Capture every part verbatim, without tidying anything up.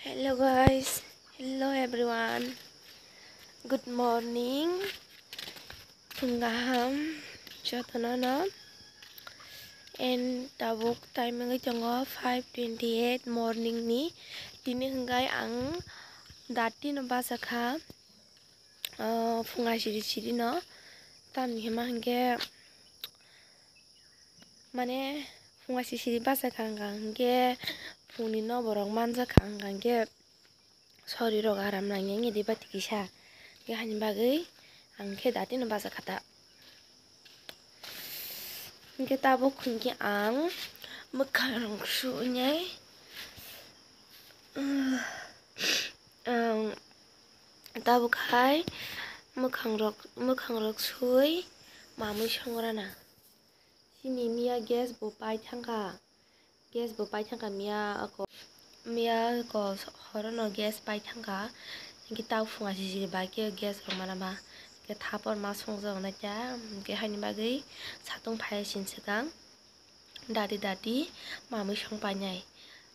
Hello guys, hello everyone, good morning, phung kaham jotono no. And tabuk time wngwi tongo five twenty eight morning ni. Tini hwnkhe ang dati no bachakha, ah, phunga siri siri no. Tamni hima hwnkhe, mane, phunga siri siri bachakha hwnkha hwnkhe phungni no borok manjakha hwnkha hwnkhe sorirok aram nangya wngya diba tikisa. Hwnkhe haini bagwi ang khe dati no bachakha ta. Hwnkhe tabuk hwnkhe ang mwkhang rok suinai, ang tabuk hai mwkhang rok, mwkhang rok sui mamwi songrana. Chini miya gas bo pai thangkha. Gas bo pai thangkha miya ako, miya ako horono gas pai thangkha. Hwnkhe tabuk phunga sijiri bai khe gas rok mana ma. Hwnkhe thapor ma songjak nai kha. Hwnkhe haini bagwi satung phai sini swkang dati dati mamwi song painai.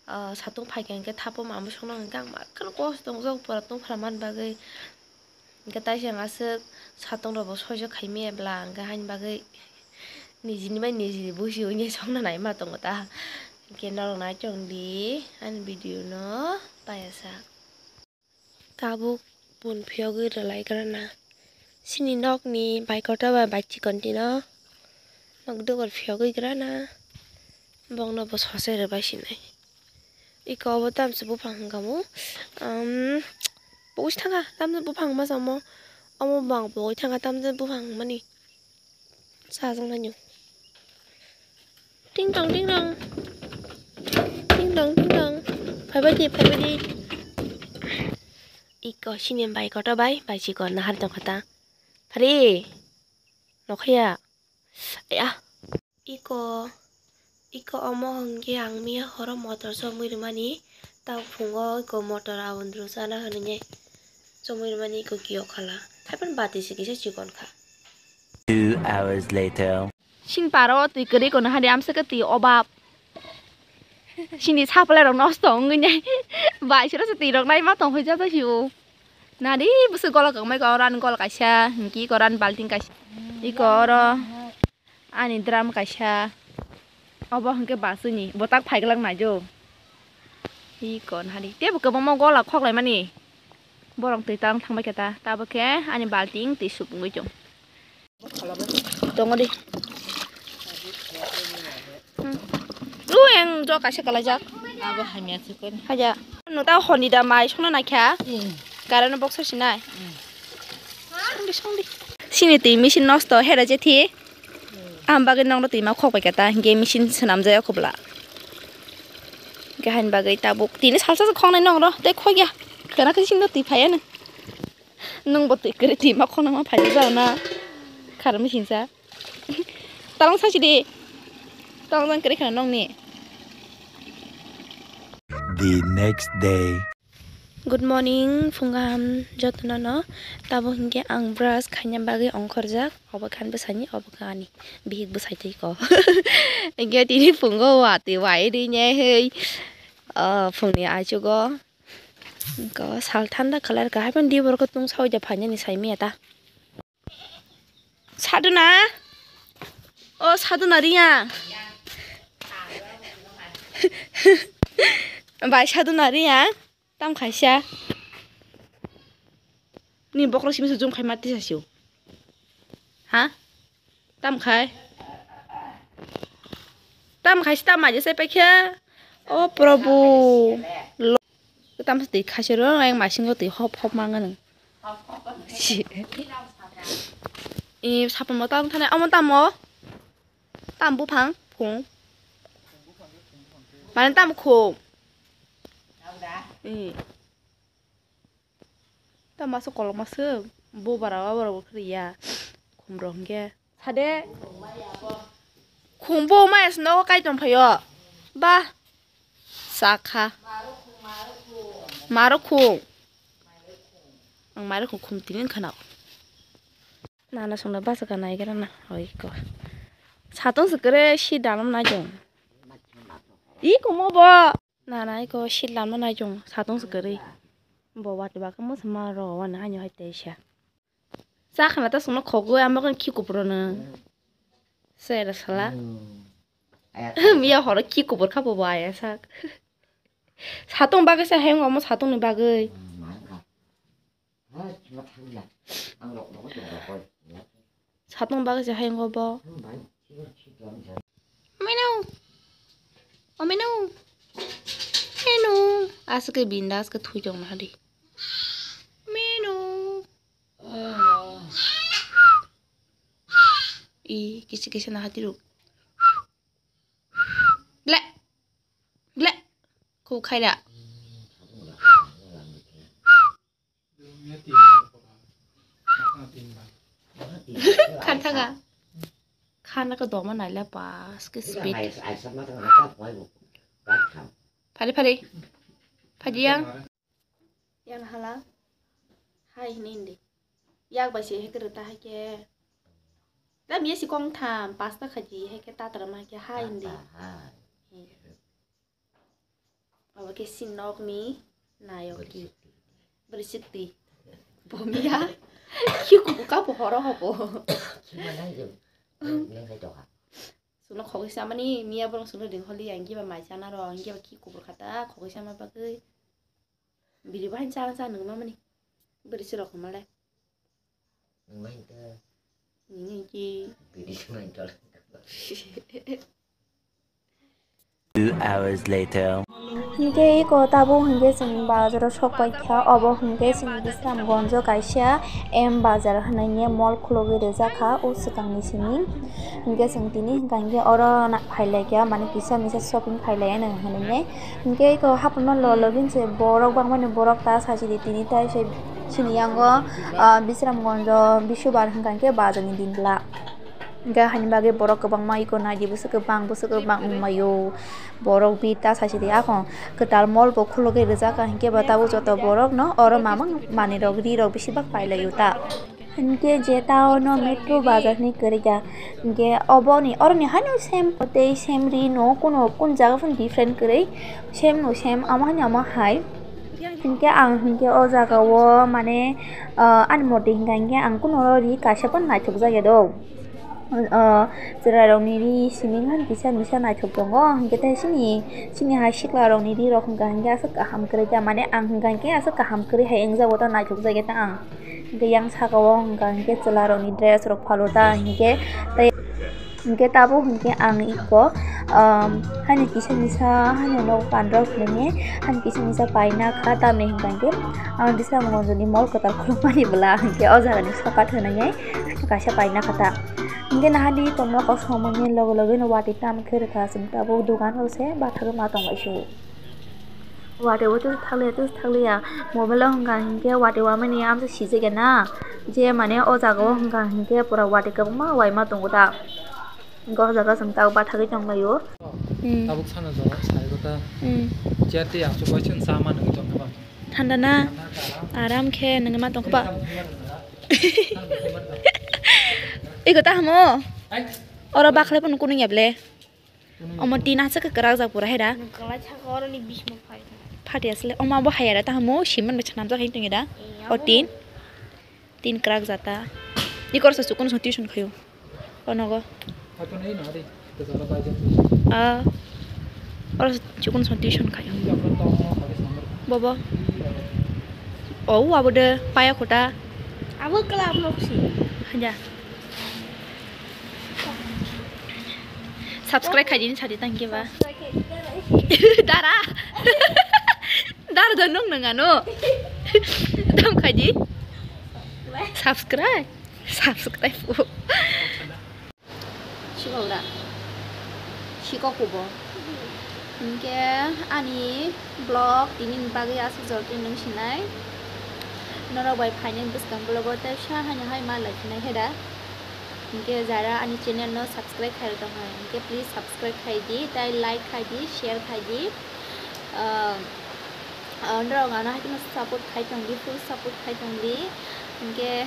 Ah, satung phaikha hwnkhe thapor mamwi songna hwnkhe ang makheno kosto tongjak pura tongphra man bagwi. Hwnkhe taisa ang aswk satung rokbo soijo khaimaya bwla, hwnkhe haini bagwi nijini bai niji busi wngya songna naima tongo ta. Hwnkhe norok naichong di ani video no payasa. Tabuk bun phiyogwi rwlai grana. Chini nokni bai kotor bai bai chikon dino. Nok dugor phiyogwi grana. Bongno bo sose rwbai sinai. Iko obo tamse buphang hwnkha mo. Um, pogwi thangkha tamse buphang masa omo. Omo bang pogwi thangkha tamse buphang mani. Chajak nai nw. Ting tong, ting tong. Ting tong, ting tong. Phaibai di, phaibai di. Iko sini bai kotor bai, bai chikon nahar tongkha ta. Phari. Nokhaya. Aya. Iko, iko omo hwnkhe ang miya horo motor chomwi rwmani, ta phungo iko motor aboni rwchana hwnwi chomwi rwmani iko kiyok khala. Haiphano bati se kisa chikon kha. Two hours later. Sini paro twi kwrwi kono hadi amswk twi obab. Sini supply rok nosto wngwi nai. Bai sero se twi rok nai ma tong hoi jata sio. Nadi bwswk gola kwkmai ko oro ani gola kaisa, hinki iko oro ani balting kaisa. Iko oro ani drum kaisa. Obo hwnkhe basuni, bo tak phaiglak naijo. Iko nahadi. Tebo kwbangma gola khoklaimani. Borok twi tang thangbai khe ta. Tabuk khe ani balting twi suk wngwi tong. Tongo di. Hmm. Lu yang jo kaisa kalaijak. Abo hamya chikon. Haja. Nuta honi da mai songna naikha. Hmm. Karano box sinai. Hmm. Songdi, songdi. Sini twi machine nosto hera jethi. Hmm. Am bagwi nongno twi ma khok bai kata hingke machine swnam jaya khobla. Hingke hain bagwi tabuk tini salsa se khongnai nongro tei khokya. Khana khe sini twi phaiya nw. Nwng bo twi kwrwi twi ma khokna ma phai jao na. Khar machine sa. Talang sasi di. Talang jang kwrwi khana nongni. The next day. Good morning, phung kaham jotono no. Tabuk hinkhe ang brush khaina bagwi ongkhorjak. Obo khan bwsani, obo khe ani bihik bwsai twi ko. Hinkhe tini phungo watwi wai rwi ne hei, ah, phungni aichugo. Ko sal thanda kalar kahai phano di borok tung sawi da phainani sai maya ta. Saduna. O Saduna Riya. Bai Saduna Riya. Tam khaisa. Ni bokrok simi se jum khai mati sasio. Ha? Tam khai. Tam khaisa tam maje sai paikha. O Prabhu. Lo-, tam se twi khaisiro ang masingo twi hop hop mangano. I sapamo tang thane amo tamo. Tam buphang phung. Mane tam khum. I. Tam maso kolok maso. Bo bara wa bara bo khriya. Khum rok hingke. Sade. Khum bo maya sino kai tong phayo. Ba. Sakha. Maro khum. Ang maro khum khum tini khana. Nana songna basa ka nai gara na. Oi ko. Satong se kere si dalam na jong. I kumo bo. Nana iko shit lamna nai chwng satung se kwrwi. Bo watwi bakhe mwsama rogo wani haino hai teisa. Chakhana ta songno khogwi amo khe khi kupuro no. Sera sala. Miya horo khi kupur kha bo aya sak. Satung bagwi se hayung omo satungni bagwi. Satung bagwi se hayung obo. Mino. O mino. Mino. Aswk khe binda aswk khe thui tong nahadi. Mino. I kisi kisi nahadi ruk. Ble. Ble. Kuk khaira. Khan thanga. Khan ka doma naila pas ke speed. Phari phari. Phadi yang. Yang hala. Hai hini hindi. Yak bai se hekre ta hai ke. Tam ye si kong tham pasta khaji hai ke ta tara ma ke hai hindi. Abo khe sinokni nayokni. Bwrwi sikti. Bo miya. Khi kubu kapo horo hobo. Sino khogwi samani miya borong sino ding holi ang giba mai chana ro ang giba khi kubur khata khogwi sama bagwi. Biri bahai chana cha nung mamani. Bwrwi sirok homale. Nini ki. Two hours later. Hinkhe iko tabuk hinkhe chwng bazaro sok paikha, obo hinkhe chwng Bisramganjo kaisa M bazar hwnwi mall khulugwi rijak kha o swkangni simi. Hinkhe chwng tini hinkha hinkhe oro na-, phailaikha, mane kisa misa shopping khailaino hwnwi. Hinkhe iko hapungno lologin se borok bangmani borok ta sajidi tini tai se chini yango, ah, Bisramganjo Bisubar hinkha hinkhe bazarni din bwla. Hinkhe haini bagwi borok kwbangma iko naidi bwswk kwbang bwswk kwbang wngmaio. Borok bi ta sajidi akhon kwtal mall bo khulugwi rijak hinkhe bo tabuk joto borokno oro mamang manwirok rirok bisi bak pailaio ta. Hinkhe je ta ono metro bazar hinwi kwrwi kha. Hinkhe oboni, oroni haino same tei same ri no, kuno kun jaga phano different kwrwi, same no same, amo haino amo hai. Hinkhe ang hinkhe o jaga o mane, ah, ani mote hinkha hinkhe ang kuno ri kaisa phano naithok jakya do. Ah, chwrairokni ri simi han kisa misa naithok tongo, hinkhe tei chini, chini hai siklarokni rirok hinkha hinkhe aswk kaham kwrwi kha, mane ang hinkha hinkhe aswk kaham kwrwi hai wngjago ta naithok jakya ta ang. Hinkhe yang saka o hwnka hinkhe chwla rokni dress rok phalo ta hinkhe tei hinkhe tabuk hinkhe ang iko, um, hani kisa misa hani nogo pandra hwnwi hani kisa misa paina kha tamni hwnka hinkhe ang Bisramganjoni mall kwtal khulukmani bwla hinkhe o jaga ni sokat hwnwi kaisa paina kha ta hinkhe nahadi tongma kosomani loge loge no watwi tam khe rwkha chwng tabuk dogan rok se bathagwi ma tonglaisio. Watwi o tei thakliya tei thakliya mobile o hwnka hinkhe watwi wamani amsa sijak ya na je mane o jaga o hwnka hinkhe pura watwi kwbangma waima tongo ta hinkhe o jaga chwng tabuk bathagwi tonglaio. Hmm. Tabuk sana jora sai kota. Hmm. Chair tei achuk bai chwng cha ma nungwi tongkha ba. Thanda na aram khe nungwi ma tongkha ba. Iko ta hamo. Ai. Oro bakhle phano kunung ya ble. Omo tin aswk kwrak jak pura hai da. Nung kwlai saka oroni bismo phai. Phati asle. Omo abo hai da ta hamo siman bai chanam jak hai tong da. Eh, o abo tin. Tin kwrak jata. Ni korsa sukun so tuition khayo. Onogo. Hato nei na de. Ah. Oro chukun son tuition khayo. Bobo. Oh, abo de paya kota. Abo club nok si. Haja. Subscribe khaidi ni sadi tangke ba. Dara. Dara da nung nang ano. Dam khaidi. Subscribe. Subscribe. Sikok da. Sikok kubo. Hinkhe ani vlog tini bagwi aswk jor twi nung sinai. Norok bai phainai bwskang vlog o tei sa haino hai ma lai phinai he da. Hinkhe jara ani channel no subscribe khai rw tong hai hinkhe please subscribe khai di tei like khai di share khai di. Ah, ah, norok ano hai kheno support khai tong di full support khai tong di. Hinkhe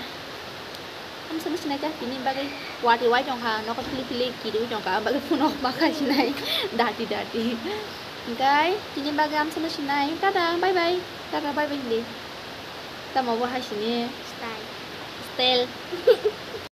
Ang sini sinai kha, tini bagwi wati wai tongkha, nokho philip philip kiriwi tongkha, bagwi phunuk ma khai sinai, dati dati. Hingkai tini bagwi amsano sinai. Tata, bye bye. Tata, bye bye hindi. Tamo bo hai sini. Style. Style.